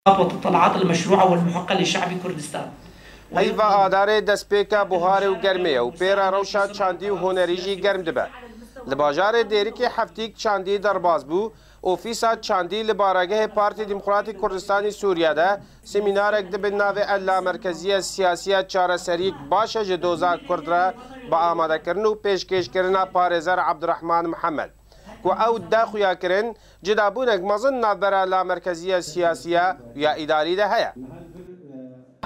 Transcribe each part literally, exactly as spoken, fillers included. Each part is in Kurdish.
والتطلعات المشروعة والمحقة لشعب كردستان. Heyva Adarê destpêka buharê û germê ye û pê re rewşa çandî û hunerî jî germ dibe. Li bajarê Dêrikê heftîk çandî derbas bû. Ofîsa çandî li baregehê Partî Demokratîk Kurdistanî Sûriye de semînarek di bin navê El Lamerkeziye Siyasiye çareseriyek baş e ji doza Kurd re bi amadekirin û pêşkêşkirina parêzer Abdurrahman Mihemed, ku ew de xuya kirin, cudabûnek mezin navbera Lamerkeziye Siyasiye ya Îdarî de heye.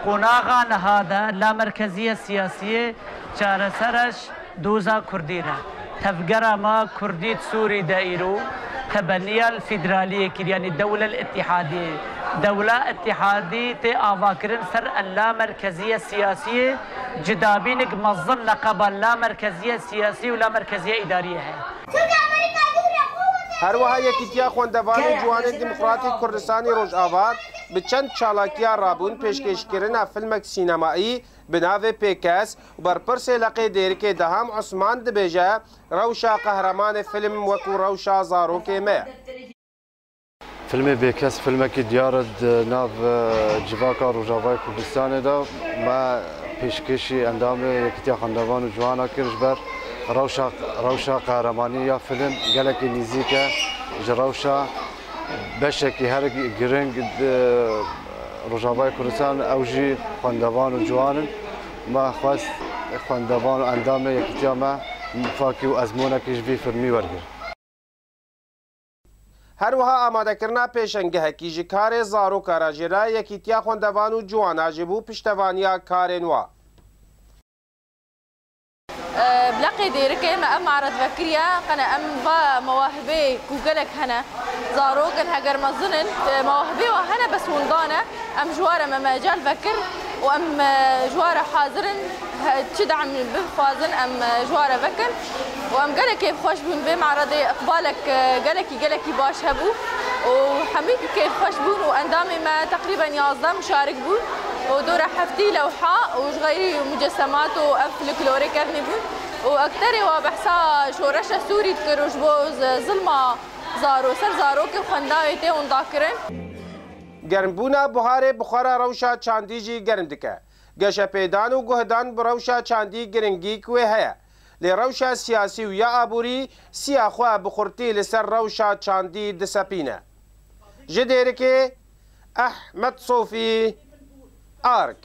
Qonaxa niha de Lamerkeziye Siyasiye çaresereş doza Kurdî re. Tevgera me Kurdî di Sûrî de îro tebeniya li federaliyê kir, yanî dewle li îtîhadiyê. Dewla îtîhadî tê avakirin ser Lamerkeziye Siyasiye, cudabînek mezin leqeba Lamerkeziye Siyasî û Lamerkeziye Îdariyê heye. Her wiha Yekîtiya Xwendevan û Ciwanên Demokratîk Kurdistanî Rojava bi çend çalakiya rabûn pêşkêşkirina filmek sînemayî bi navê Pêkes û berpirsê leqê Dêrikê Deham Osman dibêje, rewşa qehremanê film wekû rewşa zarokê me ye. Filmê Bêkes filmekî diyar e di nav, e, civaka Rojavayê Kurdistanê de. Me pêşkêşî endamê Yekîtiya Xwendevan û Ciwana kir ji ber rewşa, rewşa qehremanî ya film gelekî nîzîk e ji rewşa beşekî her giring di Rojavayê Kurdistan, ew jî xwendevan û ciwan in. Me xwest xwendevan û endamê Yekîtiya me mifakî û ezmûnekî ji vî filmî wergirin. Her wiha amadekirina pêşengehekî ji karê zaroka re jê re Yekîtiya Xwendevan û Ciwana jî bû piştevaniya karên wa. Bi leqê Dêrikê me ev maret vekiriye, qene em va mewahibê ku gelek hene, zarok in, heger mezin in, mewahibê wa hene, bes winda ne. Em ji wa re me mecal vekir û em, e, ji wa re hazir in, he, çi dem bixwazin, em, e, ji wa re vekin. Û em gelek kêfxweş bûn vê maredê, iqbalek, e, gelekî, gelekî baş hebû û hemî kêfxweş bûn û endamê me teqrîben yazdeh muşarik bûn û dora heftî lewha û ji xeyrî mucesemat û ev folklorê kevnî bûn û ekterê wa behsa şoreşa Sûrî dikir û ji bo z-, zilma zaro ser zarokê xwendayê tê windakirin. Germbûna buharê bi xwe re rewşa çandî jî germ dike. Geşepêdan û guhdan bi rewşa çandî giringî ku wê heye. Lê rewşa siyasî û ya aborî siya xwe bi xurtî li ser rewşa çandî disepîne. Ji Dêrikê, Ehmed Sofî, Ark.